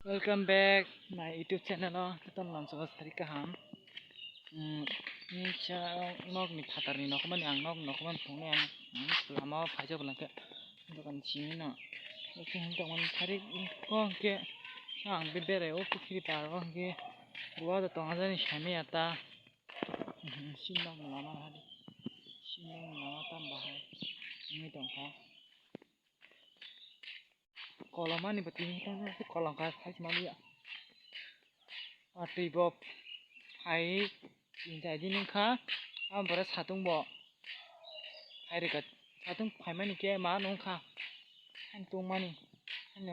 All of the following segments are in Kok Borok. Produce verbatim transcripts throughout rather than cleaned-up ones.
Welcome back my YouTube channel o, jotono lamsao sari kaham. Hmm, ni sa nok ni phatar ni nokhmani ang nok nokhmani thwngwi ang, ang lama o phaijak bwlangkhe dokan simi no. Oke hwn tongmani sari ko hwnkhe ang be berai o pukhiri par o hwnkhe rua da tong ajani sami ata. Hmm, simi nok ni lama hari. Simi nok ni lama tam bahai wngwi tongkha. Kolomani bo tini tamo se kolom kha khai maliya. A twi bo phai tin char din wngkha. Abo bore satung bo phai rwkha. Satung phaimani khe ma nungkha. Ani tongmani. Ani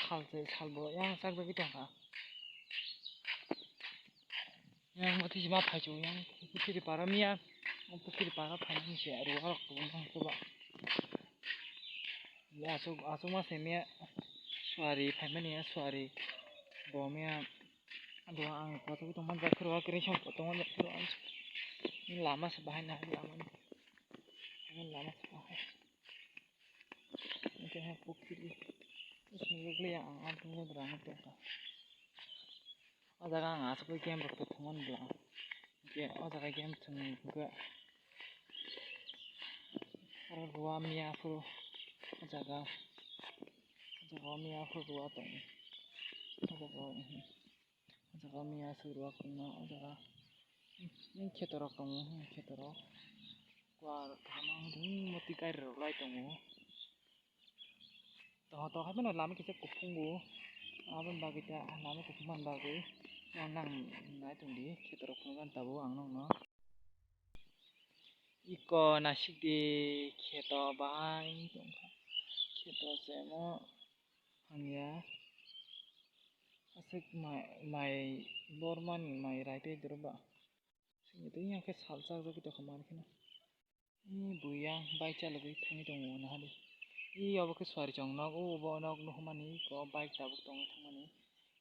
sal se sal bo yang chak jagwi tongkha. Yang motwi se ma phaichu yang pukhiri para miya, pukhiri para phaimani se aro arok tong tong ba. Ya asuk asuk ma se miya suari phaimani ya suari bo miya ado ang kotwi tong man jak phuru kiri sam tong man jak phuru ang lama se bahai na lama ni lama se bahai. Oke ha pukhiri. Sini gugli ang ang tong rang tong ka. O jaga ang aswk game rok thwngmani bwla. Hwnkhe o jaga game thwng hwnkhe aro rua miya phuru o jaga o jaga o miya phuru rua tongo. O jaga o o jaga o miya aswk rua kwbangma o jaga kheto rok tongo kheto rok kua kaham motwi gari rok lai tongo. Toho toho haino lama kisa kuphungo. Aboni bagwi ta lama kuphung mani bagwi nang nai tongdi kheto rok phunukgani tabuk ang nokno. Iko nasikdi kheto bahai tongkha. Kheto semo hangya. Aswk mai, mai bormani mai raitwi doroba. Sini twi yang khe salsa jagwi tongkha mani kheno. Ee, buya bike chalogwi thangwi tongo nahadi. Ee, obo khe suari chong nok, o obo nok nuhumani eko bike tabuk tongwi thangmani.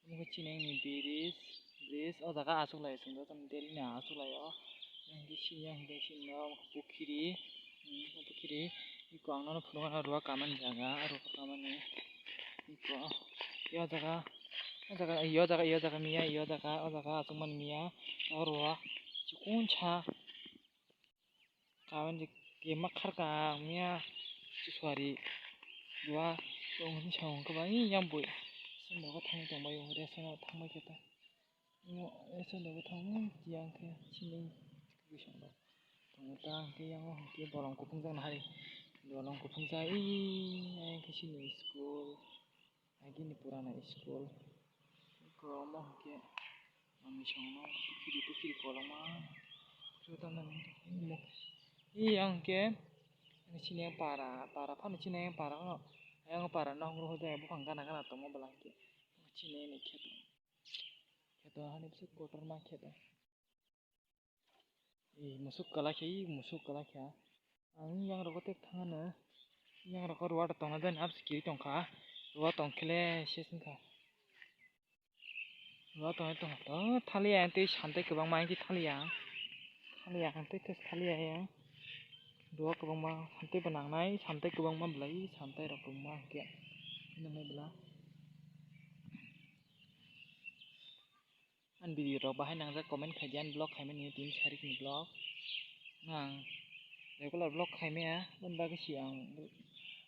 Omo khe chini bridge, bridge o jaga achuk lai chwng jotono daily ni achuk lai o. Yang khe sini, yang khe sini o pukhiri, hmm, pukhiri. Eko ang nono phunukgana rua kamani jaga, rua kamani. Eko, yo jaga, o jaga, yo jaga, yo jaga miya, yo jaga, o jaga achukmani miya, o rua chikon sa. Kawan je kema kharka miya suari dua tong hini sa hwnkhe bai yang bui sendo khe thangwi tongbai o resa no thangbai khe ta imo resa no thangwi tiyang khe sini tong ta hwnkhe yang o hwnkhe bolong kuphung jak nahari bolong kuphung jak i ayang khe sini school. Agini purana school. Eko omo hwnkhe ang misongno pukhiri pukhiri koloma. Jotono ni mo-, i ang hwnkhe sini para, para phano sini para no. Ayang para no hwnwi hwnwi buphang gana gana tongo bwla hwnkhe. Sini ni kheto. Kheto hani bwswk kotorma kheto. Ee, musuk kwlai khe, ee, musuk kwlai khe. Ang yang rogo tek thangano. Yang rogo rua tongna jani apsi kiri tongkha. Rua tongkhele ses wngkha. Rua tongna tongkha to thaliya tei santai kwbangma tei thaliya. Thaliya tei tei thaliya yang. Rua kwbangma santai bo nangnai, santai kwbangma bwlai, santai rok kwbangma hwnkhe. Nwngnai bwla. Ani video rok bahai nangjak comment khaidi ani vlog khaimani tini sarikni vlog. Ang regular vlog khaimaya aboni bagwi se ang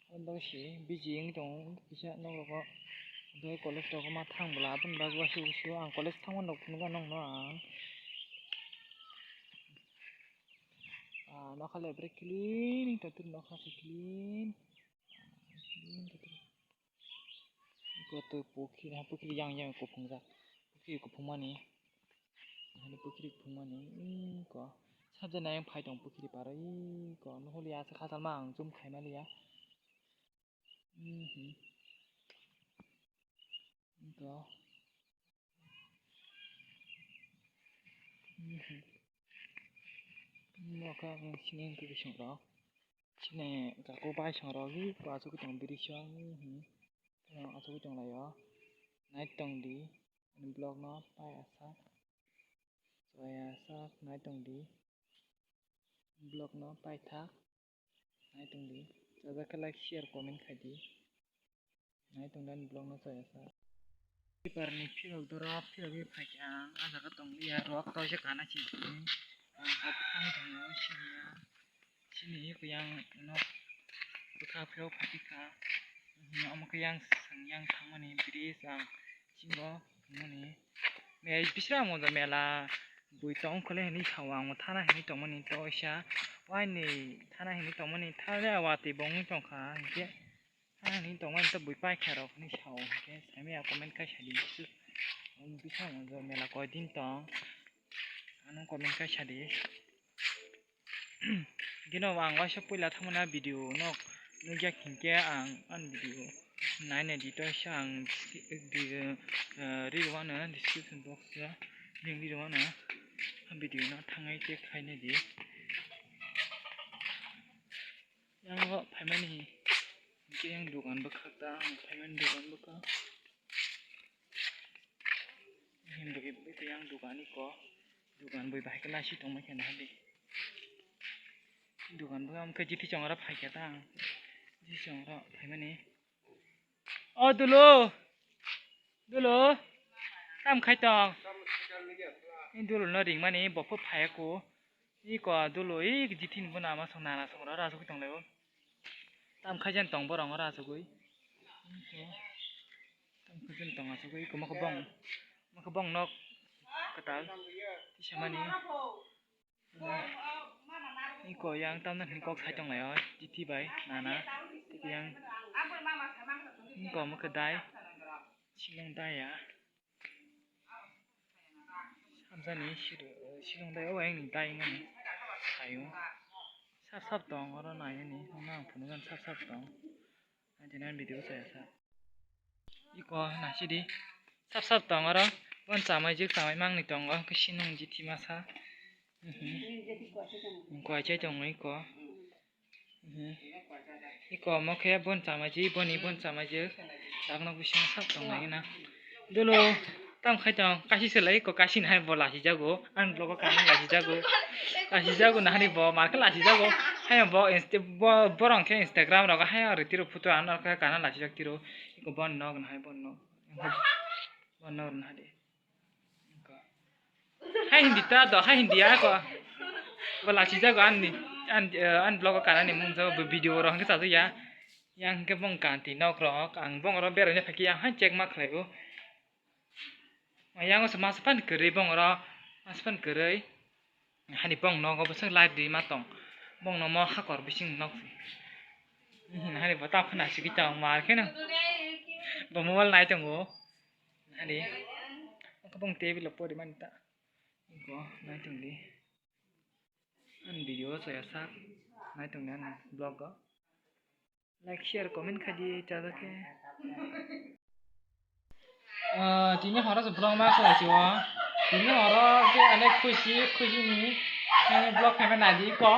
aboni bagwi se busy wngwi tongo kisa nok rogo. Doi college rogo ma thang bwla aboni bagwi waisa waisa ang college thangmani rok phunukgo nokno ang. Ah, nokha le bwrwi clean wngtong tini nokha se clean. Clean wngtong tini. Eko twi pukhiri, ha, pukhiri yang yang kuphungjak. Pukhiri kuphungmani. Ani pukhiri kuphungmani. Eko. Sabjana yang phai tong pukhiri paro. Eko. Nuhuli asa khatalma ang zoom khaima liya. Mhm. Eko. Mhm. Nokha ang sini twi song rok. Chini kaku bai song rok hi asugwi tong biri song hi asugwi tong laio. Nai tong di vlog no pai asak. Chwrai asak nai tong di vlog no pai thak. Nai tong di chajak khe like share comment khai di. Nai tong di ani vlog no chwrai asak. Paper ni phirok doro phirogwi phaikha ang, ah jaga tongliya, rok toisa kana chini. Ang kok thang tongo siniya. Chini kuyang nok bwkha phirok phaikha. Omo khe yang swng yang thangmani bridge ang chingo thangmani. Bisra mo mela bui tong khole hinwi sao ang thana hinwi tongmani toisa. Waini thana hinwi tongmani thale watwi bo wngwi tongkha hinkhe. Ani tongmani to bui paikha rok hinwi sao hinkhe saimaya comment kaisa di. Bising jo mela koi din tong ano comment kaisa di. Gino ang waisa puila thangmani video no nukya hinkhe ang ani video naina di to sa ang di, eh, riri wano description box o link riri wano video no thangai check khaina di. Yang bo phaimani hinkhe yang dogan bwkhak ta ang phaimani dogan bwkhak. Yang dogan iko dogan bui bahai khe lasi tongma khe nahadi. Dogan bwkhak khe jiti chong aro phaikha ta ang jiti chong aro phaimani. O dulu. Dulu, tam khai tong? Ni dulu no ringmani bopho phaiya ko. Iko dulu i jithini bo nama song nana song ro asugwi tong lai o. Tam khai jan tong borong ro asugwi. Tam khai jan tong asugwi iko mokhe bong mokhe bong nok kwtal. Tisamani. Iko yang tamna hini kok sai tong lai o, titi bai nana, titi yang iko mokhe dai, silong dai ya. Samsani silong dai o yang ni dai mani sai o. Sap sap tong oro nai ani, nang phunukgo sap sap tong. Naitini video saya sa. Iko nasidi. Sap sap tong oro. Bon chamai jik chamai mangni tongo. Kisi nung jiti masa. Kuaichai tongo iko. Iko omo khe bon chamai ji, boni bon chamai jik. Dakno bising sap tong nai na. Dolo. Tam khai tong, kasi se lai ko kasi nai bo lasi jago, an blogo kana lasi jago, lasi jago nahani bo, mar khe lasi jago, hai bo insta-, bo, borong khe Instagram rogo hai riti ro photo an khe kana lasi jak tiro, iko bon nog nahai bon nog, bon nog nahadi, hai hindi ta do, hai hindi ya ko, bo lasi jago an ni, an, eh, an blogo kana ni mung jago, video rok hingke chasu ya, yang hingke bong kanti nok rok, ang bong rok berai phai khe yang hai check ma khlai o. Yang se masa pan kwrwi bong oro, masa pan kwrwi. Hani bong nogo bwswk light rima tong. Bong nomo hakor bising nok. Hani bo ta khna sigi tong mar kheno. Bo mobile nai tongo. Hani bong table o pori mani ta. Bo nai tong di. Ani video o chaya sak nai tong di ani vlog o. Like, share, comment khai di, chajak khe. Ah, tini horo se vlog ma khlai si o. Tini horo khe onek khusi, khusi ni. Ani vlog khai ma nai di ko.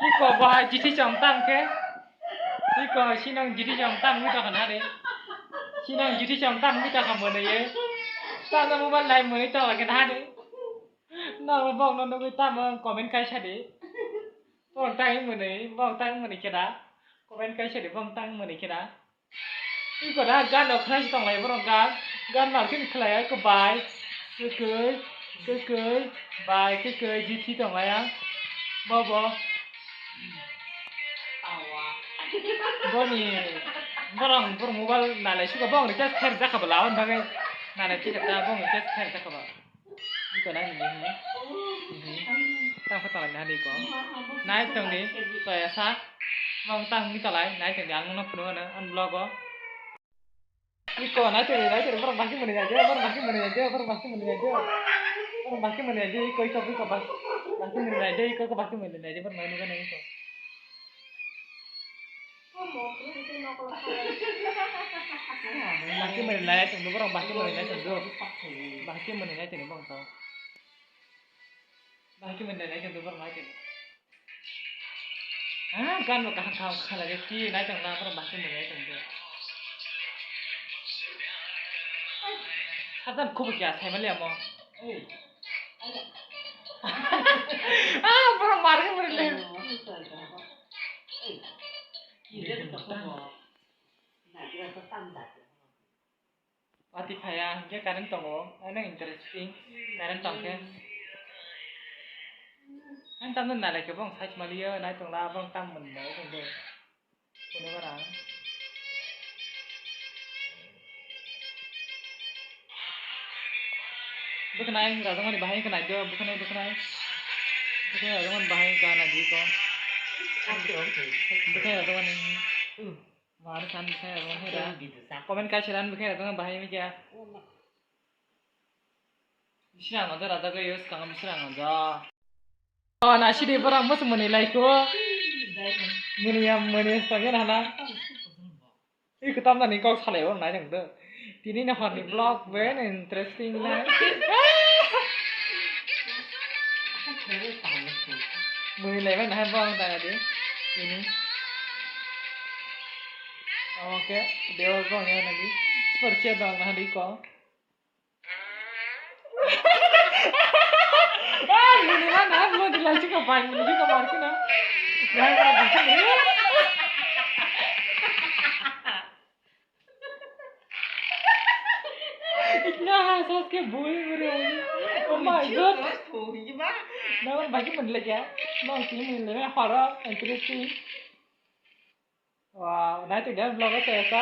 Iko bo hai jiti chong tam khe. Iko sinong jiti chong tam wi tokha na re. Sinong jiti chong tam wi tokha mone ye. Ta no mobile lai mone tokha khe na re. No bok no nugwi tamo comment khai sa di. Bong tang mwnwi, bong tang mwnwi khe da. Comment kaisa de bong tang mwnwi khe da. Iko da gan rok khlai tong lai borok gan. Gan mar khe khlai ai ko bai. Kwkwi, kwkwi, bai kwkwi jiti tong lai ang. Bo bo. Boni borok borok mobile nalai suka bong recharge kher jakha bwla on bagwi nalai thika ta bong recharge kher jakha ba. Iko nai hinwi hinwi. Hinwi. Tang khe tolai nahadi iko. Nai tongdi. Toya sa. Mong tang ni tolai. Nai tongdi ang nokno phunukgo no. Ang vlog o. Iko nai tongdi, nai tongdi. Borok baki mwnwi nai de. Borok baki mwnwi nai de. Borok baki mwnwi nai de. Borok baki mwnwi nai de. Iko, iko, iko. Baki, baki mwnwi nai de. Iko, iko baki mwnwi nai de. Borok nai nukgo nai iko. Baki mwnwi nai tongdi, borok baki mwnwi nai tongdi. Baki mwnwi nai tongdi borok to. Baki mwnwi nai tongdi borok nai tongdi. Ah, gan bo kaham kaham khalai ti nai tong na borok baki mwnwi nai tongdi. Sajan khubu kya sai mali amo. Ah, borok marke mwnwi le. Pati phaya, hingke current tongo, ano interesting, current tongkhe. Ang tamno nalai khe bong side maliyo, nai tongla, bong tam mun bo, bong bo. Kuno barang. Bwkhnai, rajakmani bahai khe nai do, bwkhnai, bwkhnai. Bwkhnai rajakmani bahai khe nai di ko. Bwkhnai rajakmani. Mar san bwkhe rong hera. Comment kaisa ran bwkhe rong bahai mikya. Bisrang aja raja go use kang bisrang aja. Oh, na sidi borang mos muni lai ko. Muni ya muni sangya na na. Ih, ketam na ni kok salai oro nai nang do. Tini na hor ni vlog ben interesting na. Mui level na hai bong ta di. Ini. Oke, dewa bong ya na di. Super chat dong na di ko. Ah, ini mana? Mau dilanjut ke bang? Ini juga mungkin ah. Nah, kalau bisa ini. इतना हंस हंस के बोल रहे हैं। Oh my God। Nama bagi menilai ya? Mau sih menilai horror, interesting. Wow, nanti dia vlog saya sa.